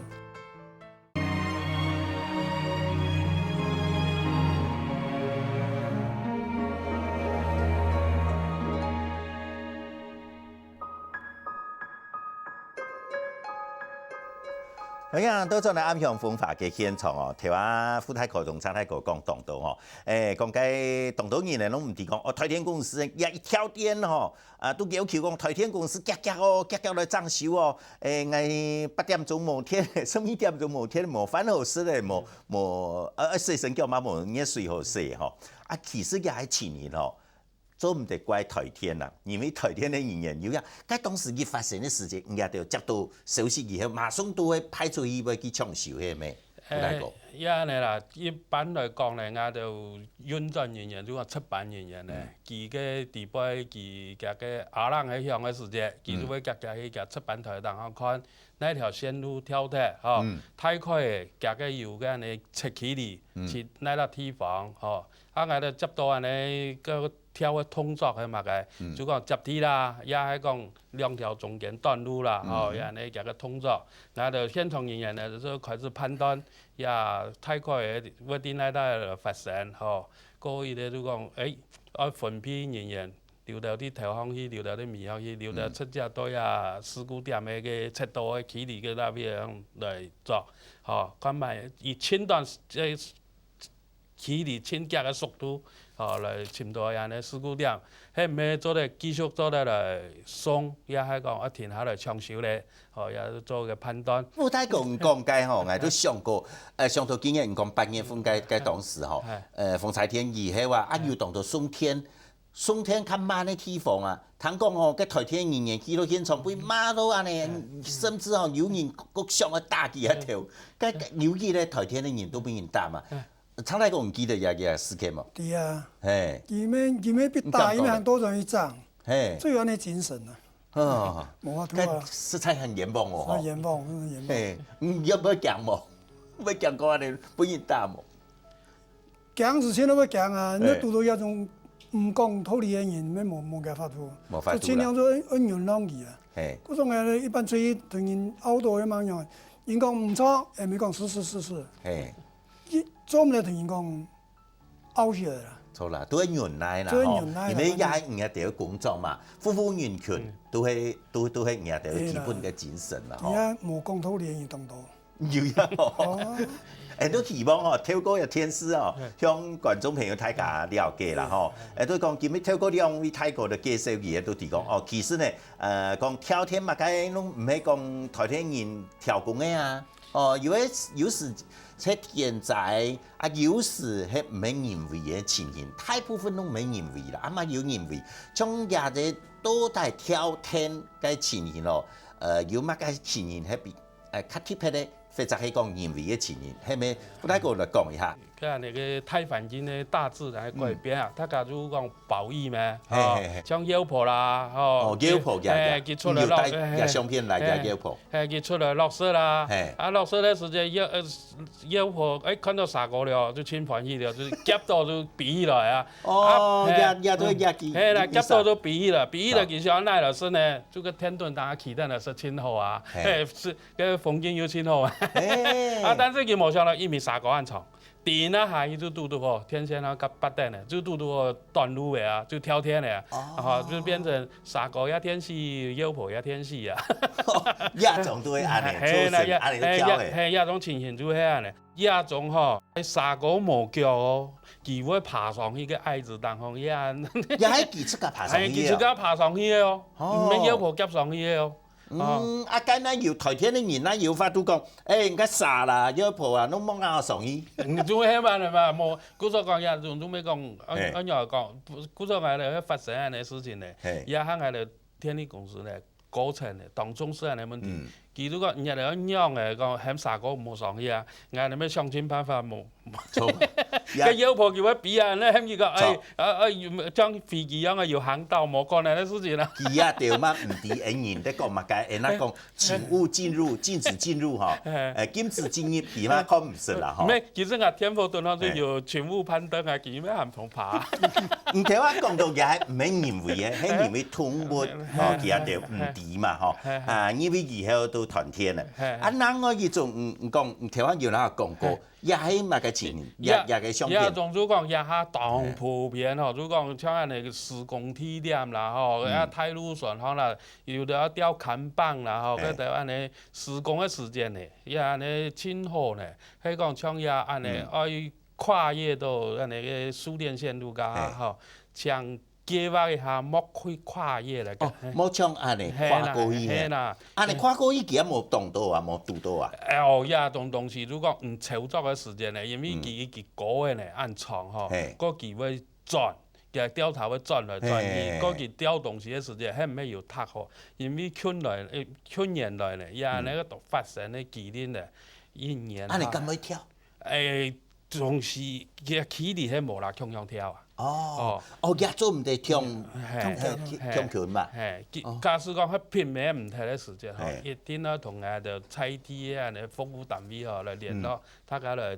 好呀，倒轉來暗香風華个現場哦，頭下傅大哥同蔡大哥講當多吼，誒，講該當多人呢，攏毋知講，哦，台電公司也一跳電吼，啊，都要求講台電公司遽遽哦，遽遽來整修哦，誒，𠊎八點鐘無電，十二點鐘無電，無飯好食咧，無無，呃，洗身腳嘛無熱水好洗吼，啊，其實也係情形吼。 做毋得怪台電啦，因為台電个人員有影，該當時佢發生个時節，人家就接到消息以後，馬上都會派出去會去搶修，係無？傅大哥，誒，也恁樣啦，一般來講呢，𠊎兜運轉人員，就講值班人員呢，佢个底背，佢佢个alarm係響个時節，佢就會遽遽去佢值班台頂上看，哪條線路跳忒，吼，大概佢个有个恁樣測距離，去哪粒地方，吼，啊，𠊎兜接到恁樣个 跳个動作係麼个，就講接地啦，也係講兩條中間短路啦，吼，也恁樣个動作。𠊎兜現場人員呢，就開始判斷，也大概會在哪搭發生，吼，過一個就講，誒，愛分配人員，留到在頭項去，留到在尾項去，留到直接到這事故點个該測到个距離个那邊來做，吼，看覓以盡短个 距離盡遽个速度，吼，來尋到恁樣事故點，係毋係做得繼續做得來送，也係講愛停下來搶修咧，吼，也做个判斷。傅大哥講該吼，𠊎都想過，呃，想到今年講八月份該該當時吼，呃，風災天以後啊，啊有當多送電，送電較慢个地方啊，聽講吼，該台電人員去到現場被罵到恁呢，甚至吼有人閣想要打佢个頭，該該尤其咧台電个人都被人打嘛。常來講，你記得這个事件無？對啊，嘿，佢們佢們被打，你講到佢們還多人一仗，嘿，最有那精神啊，哦，無法度啊，該實在很冤枉哦，很冤枉，真的冤枉。嘿，你有無驚無？有驚過恁呢被人打無？ 驚是先都會驚啊，嘿。你堵到這種毋講道理个人，你無無个法度。無法度啦。就盡量做恩恩人讓佢啊。嘿。故所𠊎一般出去同人拗到个樣樣，人講毋著，也毋講是是是是，嘿。佢做毋得同人講拗起來啦。著啦，都係忍耐啦，吼，做忍耐啦，因為也係人家个工作嘛，服務人群，嗯。都係都都係人家个基本个精神啦，吼。你看無講道理个人當多。 有影哦。哦。𠊎都希望哦，透過這電視哦，嘿。向觀眾朋友大家了解啦吼。嘿。𠊎都講今日透過兩位大哥个介紹，佢都提供哦，其實呢，呃，講跳電麼个，攏毋係講台電人跳工个啊。哦，有个有時在天災啊，有時係毋係人為个情形，大部分攏毋係人為啦，啊嘛有人為。像這隻到底跳電个情形咯，呃，有麼个情形係比 呃，較特別个，或者係講人為个情形，係毋係？不來哥來講一下。看那個大環境个大自然个改變啊，大家就講保育咩，吼，嘿嘿嘿。像鷂婆啦，吼，哦，鷂婆，呀，嘿，呀，佢出來落，你有帶，嘿，呀，相片來，呀，嘿，鷂婆。嘿，佢出來落雪啦，嘿。啊，落雪个時節，鷂，呃，鷂婆，哎，看到蛇哥了，就盡歡喜了，就夾到就飛起來啊。哦，啊，嘿，呀，呀，對，呀，佢，嘿啦，佢，佢夾到就飛起來，飛起來，佢想愛哪來食呢？就个天頂當中企等來食盡好啊，嘿。嘿，係 該風景又盡好啊。嘿。啊，但是佢無想到，因為蛇哥恁長，頂啊下去就堵堵好，電線啊，甲拔等呢，就堵堵好斷路个啊，就跳電个啊，哦。啊，就變成蛇哥也電死，鷂婆也電死啊。這種都會恁呢，嘿，造成恁呢个跳个。嘿，這種情形就係恁呢。這種吼，蛇哥無腳哦，佢會爬上去个矮子當中，也，也係佢自家爬上去个哦。嘿，佢自家爬上去个哦，哦。毋係鷂婆夾上去个哦。 哦。嗯，啊，該那有台電个人，那有法度講，欸，你个蛇啦，鷂婆啊，攏莫拿上去。嗯，就係恁呢嘛，無，故所講呀，就，就愛講，按，嘿。按樣講，故所講呢，會發生恁呢事情呢，嘿。也還𠊎兜電力公司呢，高層呢，當重視恁呢問題。嗯。佢就講，你兜仰仔講，喊蛇哥毋好上去啊，𠊎兜愛想盡辦法，無，著。該鷂婆佢會飛啊，該喊佢講，欸，著。啊，啊，有，像飛機樣啊，有航道，無可能个事情啊。佢也對嘛，毋知恩人在講麼个，恩人講，請勿進入，禁止進入吼，嘿。呃，禁止進入，佢嘛看毋識啦吼。毋係，其實𠊎天后墩吼，就嘿。有請勿攀登啊，佢嘛還毋怕。你頭下講到佢還毋係人為个，係因為動物，嘿。吼，佢也就毋知嘛吼。嘿。啊，因為以後都斷電了。嘿。啊，另外一種，嗯，你講，你頭下有人講過，嘿。 也係麼个情形，也，也，也个相片。也總就講，這下當普遍吼，嘿。就講像恁呢个施工地點啦吼，嘿。啊，大路上吼啦，有个愛吊看板啦吼，嘿。該兜恁呢施工个時間呢，也恁呢盡好呢，係講像這恁呢，嗯。愛跨越到恁呢个輸電線路个嘿。吼，請 計畫一下，莫去跨越來个。哦，莫像恁呢跨過去嘿。嘿啦，嘿啦。恁呢跨過去，佢也無擋到啊，無堵到啊。哎喲，這種東西，如果毋操作个時間呢，因為佢，嗯。佢高个呢，恁長吼，嘿。過佢會轉，佢吊頭會轉來轉去，嘿。過佢吊東西个時間，還毋係有踏好，因為近來，呃，近年來呢，也嗯。那個都發生个機率呢，一年恁呢敢會跳？哎， 總是佢个距離係無啦，共樣跳啊。哦，哦。哦，也做毋得共，嘿，嘿，共，嘿，共近嘛。嘿，佢，哦。假使講佢避免毋忒个時間吼，嘿。一定愛同𠊎兜在地个恁呢服務單位吼來聯絡，嗯。大家來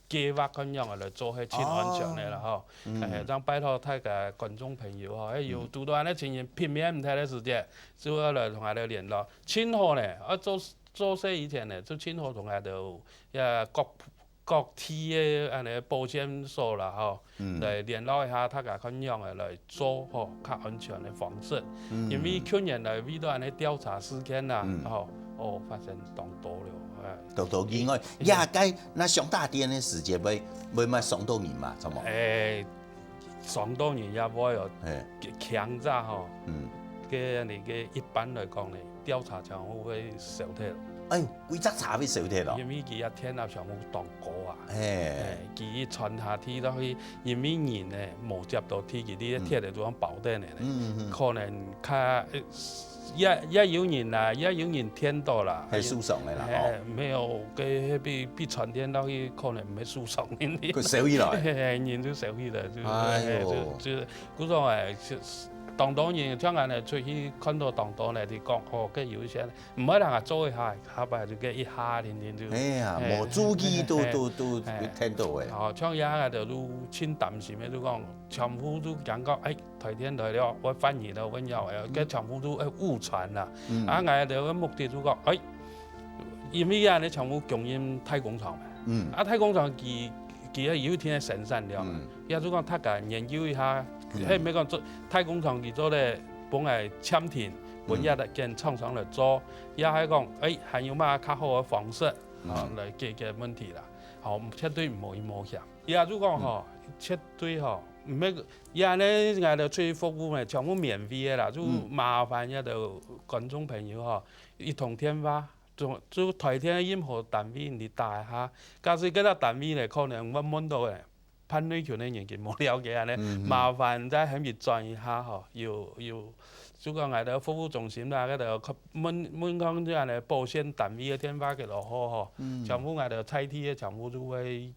計畫看樣仔來做，係盡安全个啦吼。哦。嗯。嘿，正拜託大家觀眾朋友吼，係有嗯。堵到恁呢情形，避免毋忒个時間，就愛來同𠊎兜聯絡。盡好呢，愛做，做事以前呢，就盡好同𠊎兜也各 各地个恁呢保健所啦吼，嗯。來聯絡一下，大家看樣仔來做吼，較安全个方式。嗯。因為去年來為著恁呢調查事件啦，嗯。吼，哦，發生當多了，哎。當多意外，嗯。也該那上大電个時節會，會嘛傷到人嘛，著無？哎， 傷到人也會哦，嘿。強者吼，嗯。該恁呢个一般來講呢，吊車全部會燒忒。哎喲，歸隻車會燒忒哦。因為佢个電壓全部當高啊。嘿。嘿，佢傳下去落去，因為人呢，無接到地基，你个鐵个就講包等个呢，嗯嗯嗯。可能較，呃，也，也有人啦，也有人聽到啦。會受傷个啦，嘿，哦。沒有，該，該被，被傳電落去，可能毋會受傷个。佢燒起來。嘿，嘿，人就燒起來，就，哎喲。嘿，就，就，故所哎，是，當多人像恁呢出去看到當多呢，就講，哦，該有一些，毋愛人啊做一下，下擺就該一下，天天就，哎呀，嘿，無注意都，嘿，都，都，嘿。聽到个。哦，像這下就都盡擔心个，就講全部都驚講，哎， 台電來了，會換人了，會要了，嗯。該全部都會誤傳啦。嗯。啊，𠊎兜个目的就講，哎，因為恁呢全部供應大工廠嘛。嗯。啊，大工廠佢，佢有一定个生產量啊。嗯。也就講，大家研究一下，嗯。係毋係講做大工廠佢做咧，分𠊎暫停，分嗯。這間廠商來做，也係講，哎，還有麼較好个方式，嗯。啊，來解決問題啦。好，絕對毋好去冒險。也就講吼，嗯。絕對吼，毋係 也恁呢，𠊎兜出去服務呢，全部免費个啦，就嗯。麻煩這兜觀眾朋友吼，一通電話，就，就台電个任何單位你打一下，假使該個單位呢，可能問，問到呢，辦內勤个人佢無了解恁呢，嗯嗯。麻煩再喊佢轉一下吼，有，有，就講𠊎兜服務中心啦，該兜問，問講這樣呢，保險單位个電話个落好吼，嗯。全部𠊎兜在地个全部就會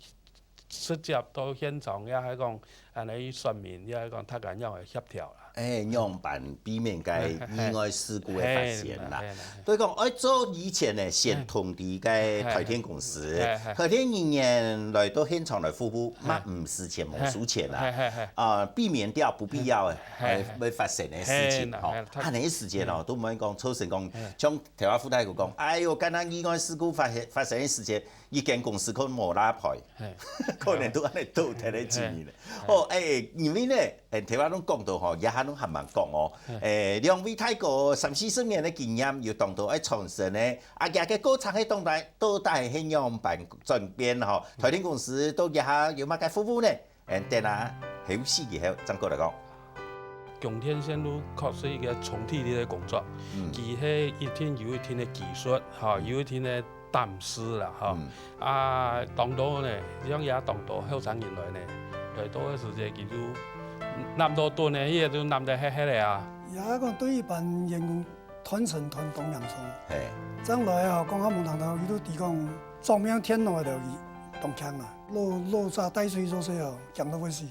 直接到現場，也係講恁呢說明，也係講大家仰會協調啦。哎，仰般避免該意外事故个發生啦。嘿，嘿，嘿，嘿。所以講，愛做以前呢，先通知該台電公司，嘿，嘿，嘿。台電人員來到現場來服務，嘿。嘛毋使錢，無收錢啦。嘿，嘿，嘿。啊，避免掉不必要个，嘿，嘿。哎，會發生个事情吼。嘿，嘿，嘿。恁呢个時間哦，嗯。都毋會講造成講，嘿。像頭下副大哥講，哎喲，敢若意外事故發生，發生个時間， 一間公司可能無拉牌，嘿。可能都恁呢倒忒个經驗了。嘿。哦，哎，因為呢，哎，頭下攏講到吼，這下攏還吂講哦。嘿。哎，兩位大哥三四十年个經驗，有當多愛傳承呢。啊，這个過程个當中，到底係仰般轉變吼？台電公司到這下有麼个服務呢？ 嗯，等下，休息以後正過來講。供電線路確實一個重體力个工作，嗯。佢係一定有一定个技術，吼，嗯。有一定个膽識啦，吼。嗯。啊，當多呢，像也當多後生人來呢，來到个時節，佢就攬到鈍呢，佢也就攬得核核个啊。也講對一般員工 斷層斷當嚴重。嘿。將來啊，講較無聽到，佢都知講，上面電腦个頭佢當強啊，落，落沙帶水做事哦，強到會死。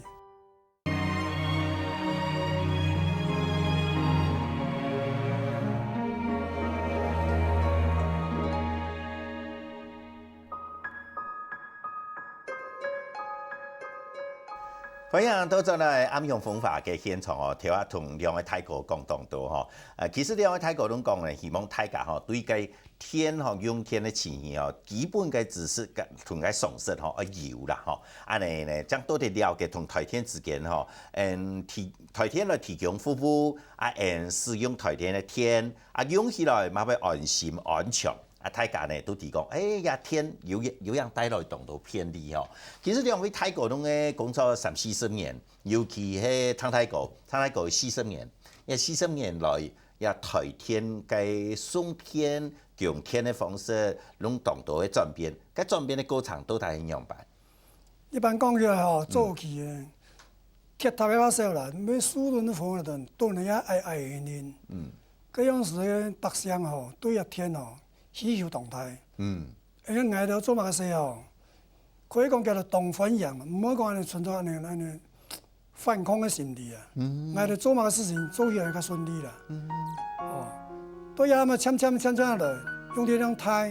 歡迎倒轉來暗香風華个現場哦，頭下同兩位大哥講當多吼。呃，其實兩位大哥攏講呢，希望大家吼，對該電吼，用電个情形吼，基本个知識同該常識吼，愛有啦吼。恁呢呢，正做得了解同台電之間吼，嗯，提，台電來提供服務，啊，嗯，使用台電个電，啊，用起來嘛會安心安全。 啊，大家呢都知講，哎呀，電有，有樣帶來當多便利吼。其實兩位大哥攏个工作三四十年，尤其係湯大哥，湯大哥四十年，這四十年來，這台電个送電、供電个方式，攏當多个轉變。該轉變个過程到底係仰般？一般講起來吼，嗯。早期个 鐵塔个較少啦，毋係樹墩、火墩，墩个也矮矮圓圓。嗯。該樣時个百姓吼，對這電吼，需求當大。嗯。而且𠊎兜做麼个事吼，可以講叫做當歡迎，毋好講恁呢存在恁呢，恁呢反抗个心理啊。嗯。𠊎兜做麼个事情做起來較順利啦。嗯。哦，對啊，嘛漸漸漸漸來，用力量大，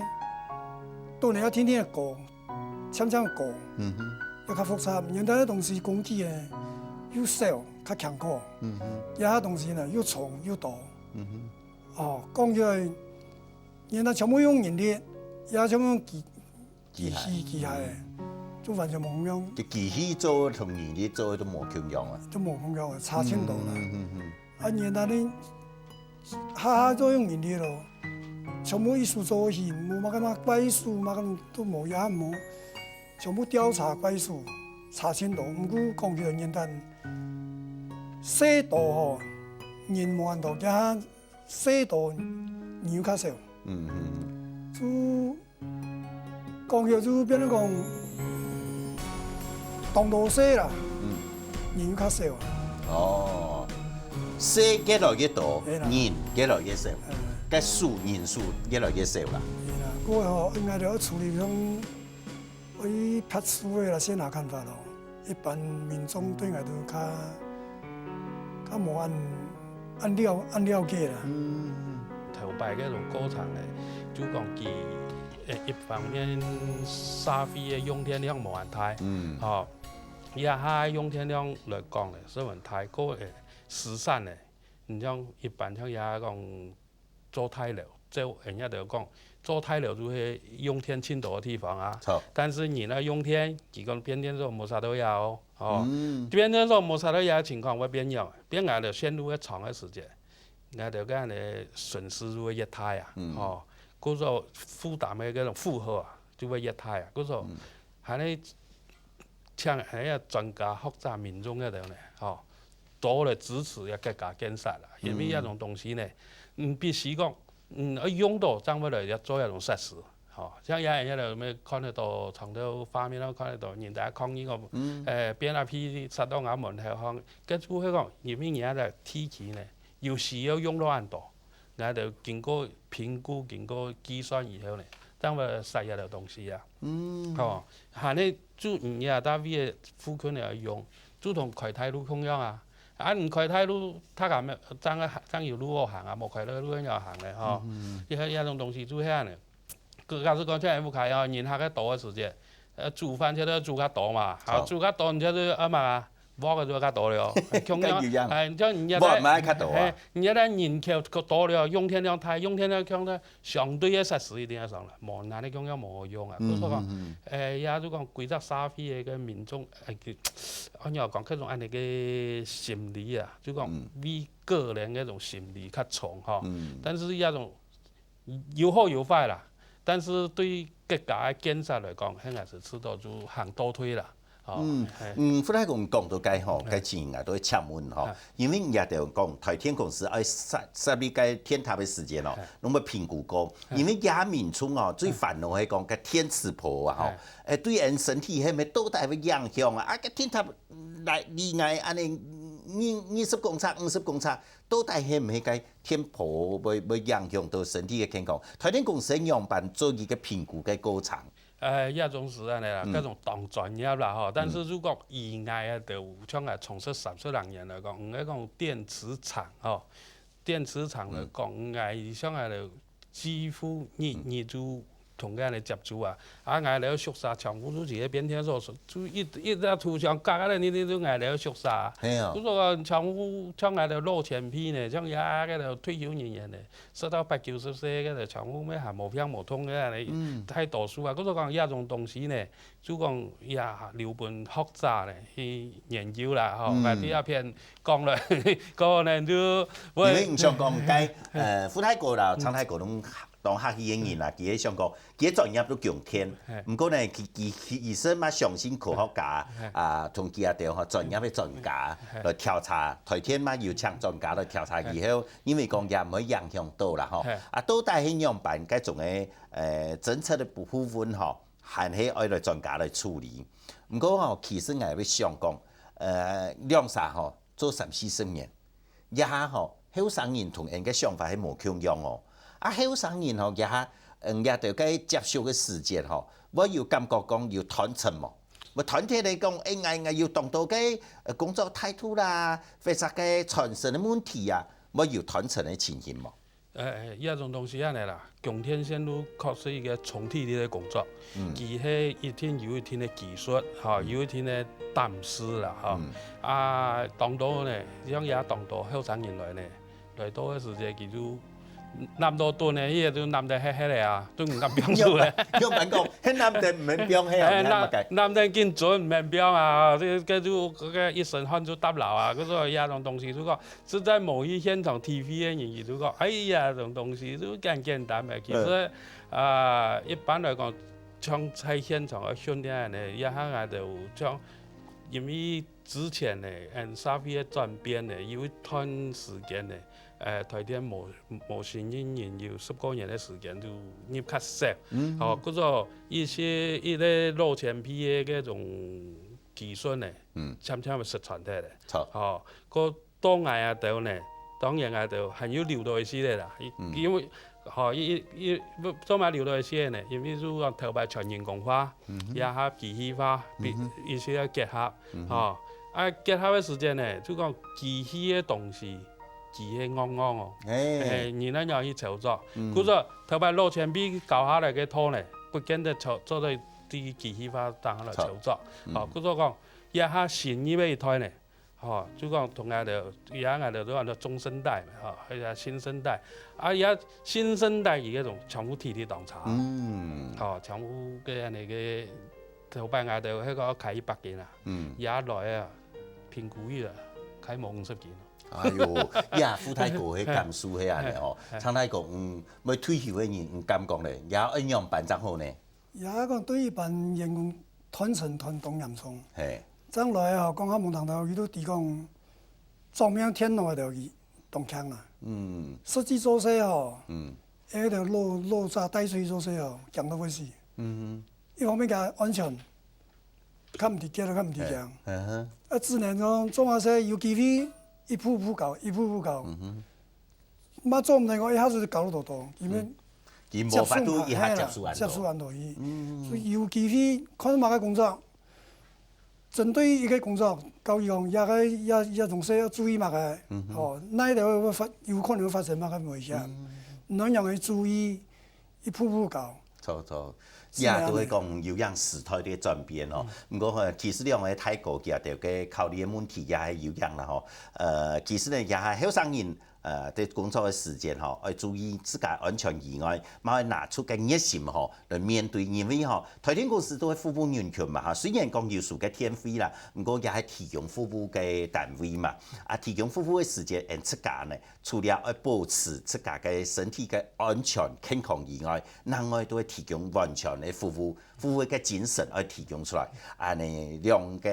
墩个也天天个高， 漸漸高，嗯哼。也較複雜。原來个東西工具呢，又少，較輕可。嗯哼。這下東西呢，又重又多。嗯哼。哦，講起來，原來全部用人力，也全部用機，機械。機器、機械个，嗯。就完全無共樣。就機器做个同人力做个都無共樣啊。就無共樣啊，差盡多啦。嗯，嗯，嗯，嗯。 啊，原來呢，下下都用人力咯，全部一手做起，無麼个嘛怪手，麼个都無也無，全部調查怪手，差盡多。毋過講起來，原來細到吼，人無恁多，這下細到人又較少。嗯，嗯。就 講起來就變成講，當多細啦，人較少啊。哦，細越來越多，係啦人越來越少，嗯，該數人數越來越少啦。係啦，不過吼，應該就要處理講，對別處个啦，先拿看法咯。一般民眾對𠊎都較較無恁恁了恁了解啦。嗯，頭擺个種過程呢，就講佢誒一方面社會个用電量無恁大，嗯吼，這下用電量來講呢，雖然大過誒時產呢，你像一般像這下講做大樓，就人家就講做大樓就係用電盡多个地方啊。好，但是你那用電，佢講變電所無啥都要哦，哦，嗯變電所無啥都要情況會變樣，變𠊎就線路會長个時間，𠊎就講呢損失就會越大啊，嗯哦，故所負擔个這種負荷啊，就會越大啊，故所還係請還要專家學者民眾个人呢，吼，多來支持要更加建設啦，因為這種東西呢，嗯，必須講，嗯，要用到正會來要做這種設施。吼，像也也有咩看得到，長透畫面上看得到，人家抗議講，呃，變啊屁殺到俺門口項，該就會講，因為人家个地區呢，有需要用到恁多，𠊎就經過評估、經過計算以後呢，正會設這兜東西啊。嗯，吼，還呢就你啊，單位个附近个用，就同開大路共樣啊。啊，你開大路，大家正正有路好行啊，無開大路要行咧吼。這這種東西就係恁呢。假使講像屋下哦，人客个多个時節，呃，煮飯就係煮較多嘛，好，好煮較多，你就係啊嘛，鑊个就較多了哦。共該有樣樣，哎，像你也鑊嘛較多啊哎，你也人口多了，用電量大，用電量強了，相對个設施一定要上來，無恁呢共樣無好用啊。嗯所以講嗯，誒，也就講規隻社會个民眾，誒，佢，按樣講，這種恁呢个心理啊，就講嗯為個人个種心理較重吼。嗯但是這種有好有壞啦，但是對國家个建設來講，現在係知道就行倒退啦。哦，嗯嘿嗯，副大公講到該吼，該錢啊，都會請問吼哎，因為人家都講台電公司愛設設立該電塔个時間哦哎，攏會評估過，因為這民眾哦最煩惱係講該電磁波啊吼，誒，對人身體係毋係到底會影響啊？啊，該電塔來離𠊎恁呢二二十公尺、五十公尺，到底係毋係該電波會會影響到身體个健康？台電公司仰般做一個評估个過程？誒，這種係恁呢啦，嗯這種當專業啦吼。但是如果以𠊎啊，就像𠊎從事三十零年來講，應該講電磁場吼，電磁場來講，𠊎以上啊就幾乎日日就同佢等接觸啊。啊，𠊎兜宿舍全部都係變電所，就一一隻圖像隔个，你你就𠊎兜宿舍。係啊不，過講全部像𠊎兜老前輩呢，像這个退休人員呢， 食到八九十歲个，全部咩還無病無痛个呢，大多數啊。故所講這種東西呢，就講也留分學者呢去研究啦，吼，嗯啊，第二篇講了，可能就因為你想講該，呃，傅大哥啦、昌大哥攏當客氣个人啦，佢係想講，佢个專業都強天嘿，毋過呢，佢佢佢其實嘛相信科學家嘿啊，同佢啊兜吼專業个專家嘿來調查，台電嘛有請專家來調查以後，因為講也毋會影響到啦吼嘿。啊，到底係仰般該種个呃政策个部分吼，還係愛來專家來處理。毋過吼，其實𠊎會想講，呃，兩儕吼做三四十年，這下吼後生人同𠊎个想法係無共樣哦。啊，後生人吼，這下嗯，這兜个接觸个時節吼，會有感覺講有斷層無？會斷忒來講，誒，𠊎𠊎有當多个呃工作態度啦，或者个產生个問題啊，會有斷層个情形無？誒，這種東西恁呢啦，供電線路確實一個重體力个工作，佢係一定有一定个技術，吼，有一定个膽識啦，吼。啊，當多呢，像也當多後生人來呢，來到个時節，佢就攬到鈍呢，佢就攬得核核个啊，都毋敢放手个。仰般講，該攬得毋免放，係啊，哎，你看麼个？攬攬得緊準，毋免放啊，這个就這个一身汗就搭流啊，可是這種東西，如果 實在無去現場體會个人，佢就講：「哎呀，這種東西就恁簡單个。」其實啊，一般來講，像在現場个訓練呢，這下啊就像因為之前呢，嗯，社會个轉變呢，有一段時間呢，呃，台電無無新人，有十過年个時間就入較少。哦，故所一些一个老前輩个該種技術呢，嗯。漸漸會失傳忒咧。著。吼，過到𠊎這兜呢，當然𠊎兜還有留到一息仔啦，因，嗯。因為，吼，一，一，一，做麼留到一息仔呢？因為就講頭擺全人工化，嗯哼。這下機器化，比，嗯哼。一息仔結合，嗯哼。吼，啊，結合个時間呢，就講機器个東西，機器戇戇哦，嘿。哎，你哪樣去操作？嗯。故所頭擺老前輩教下來个套呢，不見得做，做得對機器化當下來操作。著。嗯。吼，故所講，這下新入个一代呢， 吼，就講同𠊎兜，這下𠊎兜都安到中生代嘛，吼，或者新生代。啊，這新生代佢該種全部體力當差。嗯。吼，全部个恁呢个，頭擺𠊎兜該個開一百斤啊，嗯。這下來啊，評估一下，開無五十斤。哎喲，呀，傅大哥个感受係恁呢吼，嘿，嘿。常大哥，嗯，愛退休个人，毋敢講咧，這愛仰般正好呢？ 也講對一般員工斷層斷當嚴重。嘿。將來吼，講較無聽到，佢都知講，做命電腦个就佢當強啊。嗯。實際做事吼，嗯。迄條落，落差帶出去做事吼，強到會死。嗯哼。一方面佢安全，較毋知跌，較毋知驚。嘿，嗯哼。啊，只能講做下事有機會，一步步搞，一步步搞。嗯哼。 嘛做毋得講一下子就搞到多多，因為嗯。佢無法度一下接受恁多。嘿啦，接受恁多去。嗯。所以有機會看麼个工作，針對一個工作，教育講，這個，這，這東西要注意麼个，嗯哼。哦，哪一條會發，有可能會發生麼个危險，嗯。你愛仰般注意，一步步搞。著，著。是啊。也都會講有影時代个轉變吼。嗯。毋過吼，其實兩位大哥佢兜个考慮个問題也係有影啦吼。呃，其實呢，也係後生人 呃，在工作个時間吼，愛注意自家安全以外，嘛愛拿出个熱心吼來面對，因為吼，台電公司都係服務人群嘛吼。雖然講有收个電費啦，毋過也係提供服務个單位嘛。啊，提供服務个時間，𠊎自家呢，除了愛保持自家个身體个安全健康以外，另外都會提供完全个服務，服務个精神愛提供出來。恁呢，兩個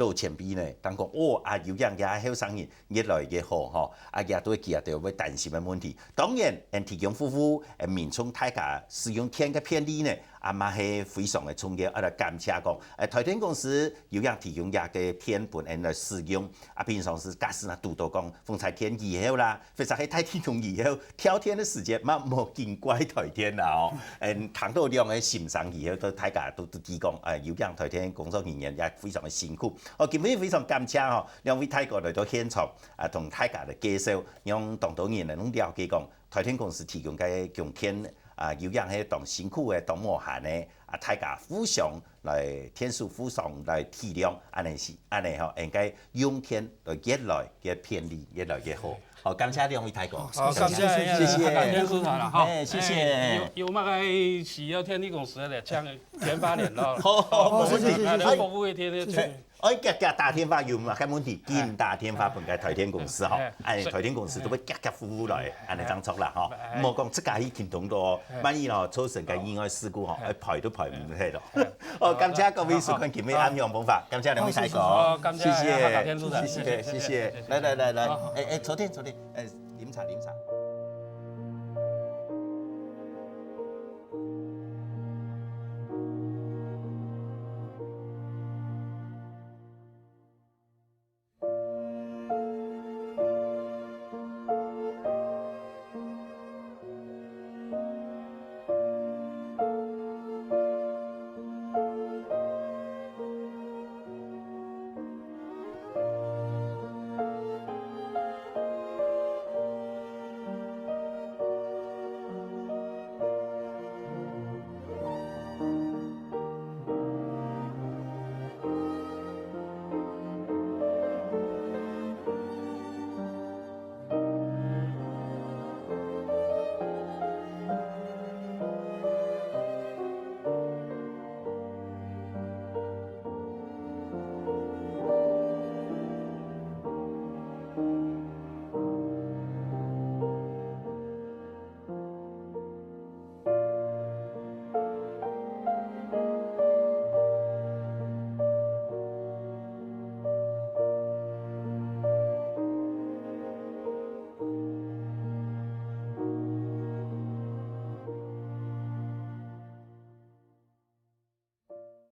老前輩呢，當講，哦，啊，有影个後生人 越來越好吼，啊，這都係佢兜會擔心个問題。當然，𠊎提供服務，誒，民眾大家使用電个便利呢，啊嘛係非常个重要。啊，來感謝講，誒，台電公司有影提供這個電分𠊎來使用。啊，平常時假使若堵到講風颱天以後啦，或者係大地動以後，跳電个時間嘛，莫緊怪台電啦哦。嗯，聽到兩個心聲以後，都大家都，都知講，誒，有影台電工作人員也非常个辛苦。哦，今日非常感謝吼，兩位大哥來到現場。 啊，同大家來介紹，讓當多人來攏了解講，台電公司提供个供電，啊，有影係當辛苦个，當無閒个，啊，大家互相來天助互相來體諒，恁呢係，恁呢吼，應該用電來越來越便利，越來越好。好，感謝兩位大哥。好，感謝，謝謝。謝謝。感謝市場了哈。哎，謝謝。哎，有，有麼个需要電力公司个，請電話聯絡。好，好，好，謝謝，謝謝。哎，服務一天的，謝謝。 哎，遽遽打電話有麼个問題，緊打電話分个台電公司吼，哎，哎，台電公司都會遽遽服務來，恁呢正著啦吼。哎，莫講自家去停動到哦，哎，萬一咯，造成个意外事故吼，哎，哎，賠都賠毋起咯。哎，哦，感謝各位收看今日暗香風法，感謝兩位大哥，哦，感謝，謝謝，謝謝，謝謝，謝謝，謝謝，謝謝，謝謝，謝謝，謝謝，謝謝，來，來，來，來，好，哎，哎，坐定，坐定，哎，啉茶，啉茶。